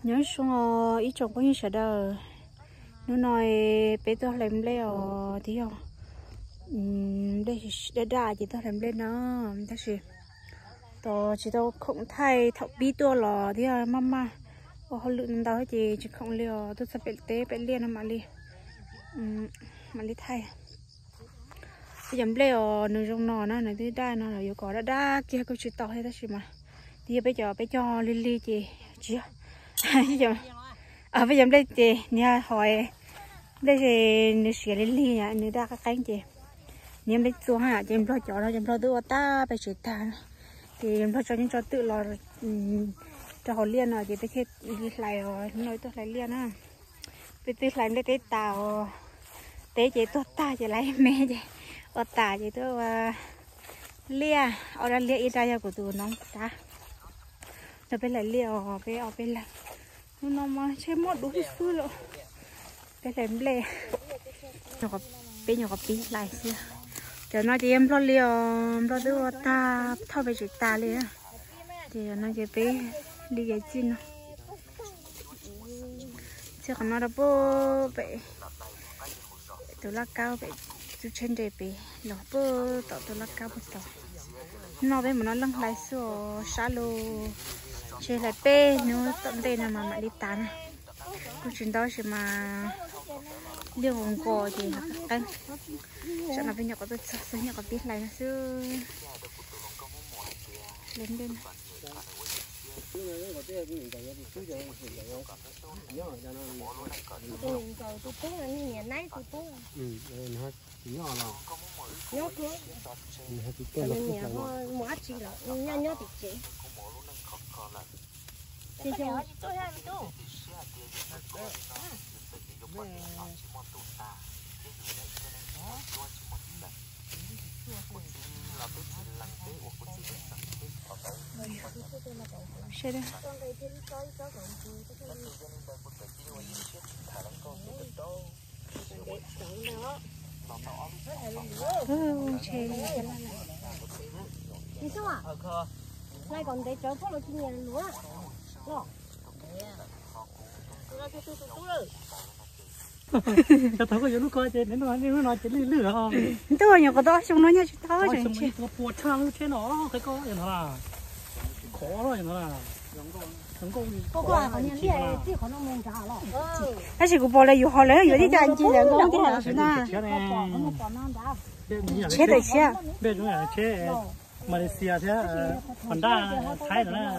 Nyob zoo os ib tsoom phooj ywg sawv daws, hnub no peb tuaj hlais nplej os, twb yog nplej daj daj ces tuaj hlais nplej no, tab sis tos tsis tau khoom thaij, thaum pib tuaj los twb yog maj maj ua hauj lwm ntau ces tsis khoom li os, tuaj txog pem teb pem liaj no mam li, mam li thaij. Peb cov nplej os nws zoo no na, nws twb daj no los yuav kom daj daj kiag kuj tsis tau thiab, tab sis mas twb yog peb cov peb cog lig lig ces tsis yog, peb cov nplej ces niag hov nplej nws siav lig lig, nws daj qeeb qeeb ces niag nplej txua ces nplog cov no ces nplog twb ua tag pes tsev tag, ces nplog tso nyob tso twm los rau hauv liaj no ces peb thiaj li hlais os, hnub no tuaj hlais liaj na. Peb twb hlais nplej teb tas os, teb ces tuag tag ces lawv me ces ua tas ces tuaj ua liaj, ob rab liaj ib rab yog kuv tus noov rab. Nrog peb hlais liaj os peb ob peb leeg. Hnub no mas ntshe muaj dub xwb xwb lawm. Peb hlais nplej, peb nyuam qhuav pib hlais xwb. Cov no ces yog nplog li os, nplog twb ua tag thauj pes tsev tas li. Ces no ces peb li kev txij no, txij qhov no rau pem tus laj kab pem, tus tsheb nres pem los pem tom tus laj kab pem tod. No peb mus no leej hlais xwb os, sab lug, ntshe hlais peb hnub tom ntej no mas mam li tas na. Kuj tsis ntau tab sis mas liaj nqos nqos ces qeeb qeeb. Tsam no peb nyuam qhuav tuaj txog xwb, nyuam qhuav pib hlais no xwb. Hlais nplej no. Cov thaum koj yuav lub ko ces nws no ces lwj lwj os. Ntuj, nyuam qhuav tau ob xyoo no nyaj tsis tau tseem tshiab. Pua tshaj lub tsheb no qhib koj no. Khov no. Tab sis kuv pom lawv yuav hov lawv yuav tib cag ncig lawv nkauj tib hais lawm na. Tsheb tawm tshiab. Malaysia thiab Honda Thaib no na.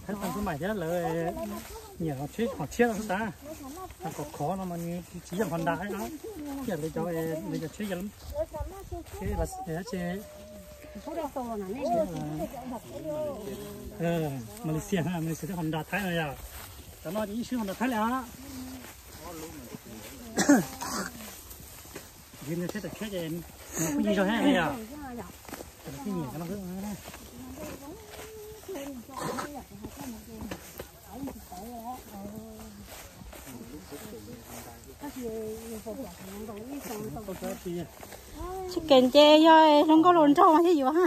Thaib Thaib xub mais thiab lawv nyiam tsheb hom tshiab no xwb tas. Khov khov no mas nws tsis yog Honda no, yog lawv cov, lawv cov tsheb yog tsheb Malaysia, Malaysia thiab Honda Thaib no yog. Cov no ces ib swb Honda Thaib li os. Yus nws tsheb tawm tshiab ces nws kuj yig zog thiab yom. Ces nws kuj nyiam cov no xwb. Tsis kev nce yog hluas nkauj hluas nraug thiaj yuav.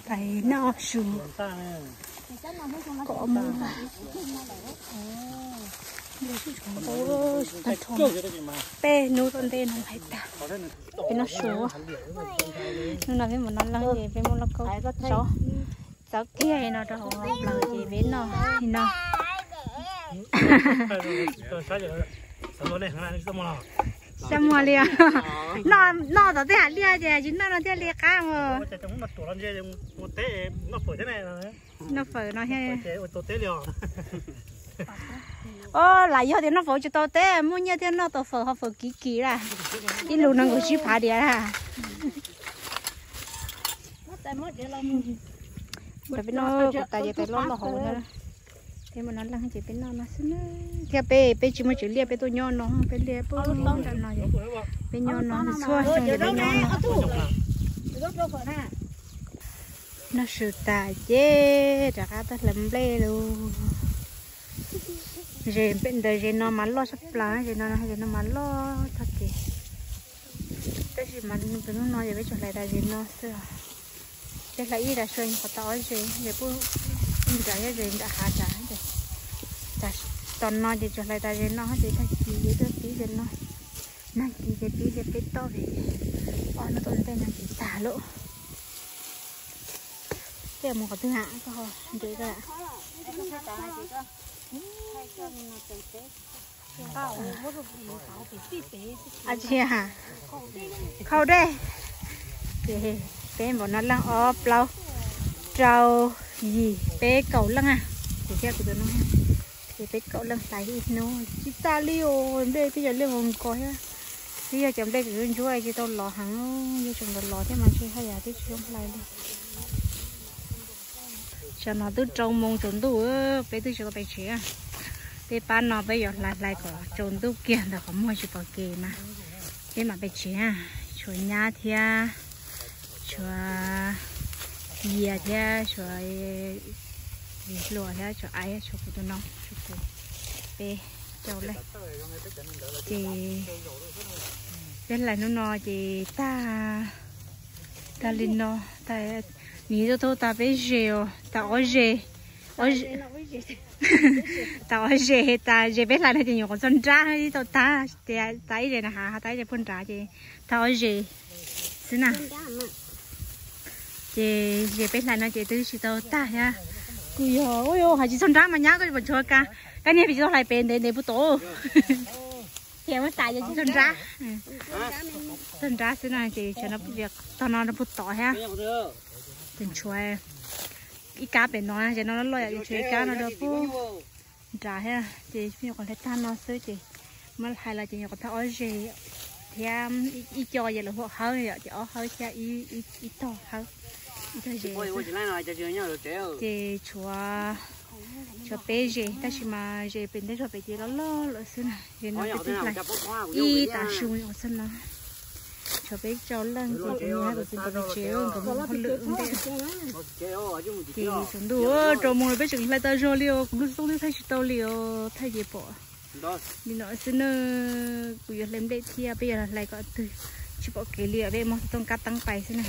Tais noj su. Kom mus tag nrho peb hnub tom ntej no hais tias peb noj su. Hnub no peb mus noj leej ces peb muab lauj kaub txawb kiag no rau hauv plaws ces peb noj li no. Xav muag li os. Noj tom tej hav liaj ces tsis noj no thiaj li qab os. Noj fawm no thiab. Os, lam yog tias noj fawm tsis tau teb, muaj nyiaj thiaj noj tau fawm, ho fawm kiv kiv lawm. Ib lus nees nkaum tsib phav diam lawm. Peb noj kuv tais ces tais loj loj hauv thiab. Peb mus noj leej ces peb noj no xwb na. Thiab peb, peb tsis muaj tsev liaj, peb tuaj nyob no, peb liaj pem nram no ces peb nyob no, txhua xyoo ces peb nyob no. Noj su tas ces rov qab tuaj hlais nplej lauj. Ze ntawm ze no mas loj tshaj plaws, ze no ze no mas loj tag kev. Tab sis mas tus hnub no ces peb tsuas hlais tas ze no xwb. Peb hlais ib tas sua qhov tau ob ze, ze puag nram, ze nram hav tas. Tom no ces tsuas hlais tas ze no ces tag kis ces tuaj pib ze no. Nag kis ces pib ze peb toj vim ob hnub tom ntej nag kis tag lawm. Tej mus qhov twg ha, koj nres koj. Khau dej. Ces peb npaum no leej ob plaub rau yim peb kaum leej a. Ces thiab kuv tus no ces peb kaum leej hlais ib hnub tsis tas li os. Nplej twb yog liaj nkaus nkaus thiab, twb yog cov nplej tseem ntsuab tsis tau lov heev, yog tseem los los thiab mas ntshe haj yam twb tsis zoo hlais li. Tsam no twb rau moos tsaus ntuj, peb twb tsis tau pem tsev. Peb pab no peb yuav hlais hlais kom tsaus ntuj kiag ntawm qhov muag tsis pom kev na, peb mam pem tsev. Tshuav nyab thiab, tshuav yias thiab, tshuav hluas thiab, tshuav aiv, tshuav kuv tus no, tshuav kuv, peb rau leej. Ces peb hlais hnub no ces tag, tag li no. Nws twb tau tas peb ze os, tas ob ze, tas ob ze, tas ze peb hlais no ces nyuam qhuav txog nrab ib tau tag, tas ib ze na hav, tas ib ze puag nrad ces tag ob ze xwb na. Ces ze peb hlais no ces twb tsis tau tag thiab. Kuj yog ua hais tsis txog nrab mas nyab koj puas tshuav ka, kab niag pes tsis tau hlais pem ntev ntev puag tom. Ces muab tas ces tsis txog nrab, txog nrab xwb na ces tsam no tog no puag tom thiab. Ces tshuav ib kab pem no, ces no loj loj yom, ces tshuav ib kab no rau puag nrad thiab. Ces nyuam qhuav hlais tag no xwb ces muab hais los ces nyuam qhuav tag ob ze thiab ib co ces lawv hu hawb yom, ces ob hawb thiab ib tog hawb, ib tog ze. Ces tshuav, tshuav peb ze tab sis mas ze pem ntej zog pem ces loj loj lawm xwb na. Ze no peb twb hlais ib tav su xwb no. Tshuav peb rau leej ces kuv niam kuv txiv nkawd mus hauj lwm ntej. Ces tsaus ntuj rau moos peb tseem hlais tas zog li os, kuv lub xov tooj twb thaij tsis tau li os, thaij ces pom li no xwb na. Kuv yuav hlais nplej thiab peb yuav hlais kom twg tsis pom kev li os, peb muab xov tooj kab teeb pais xwb na.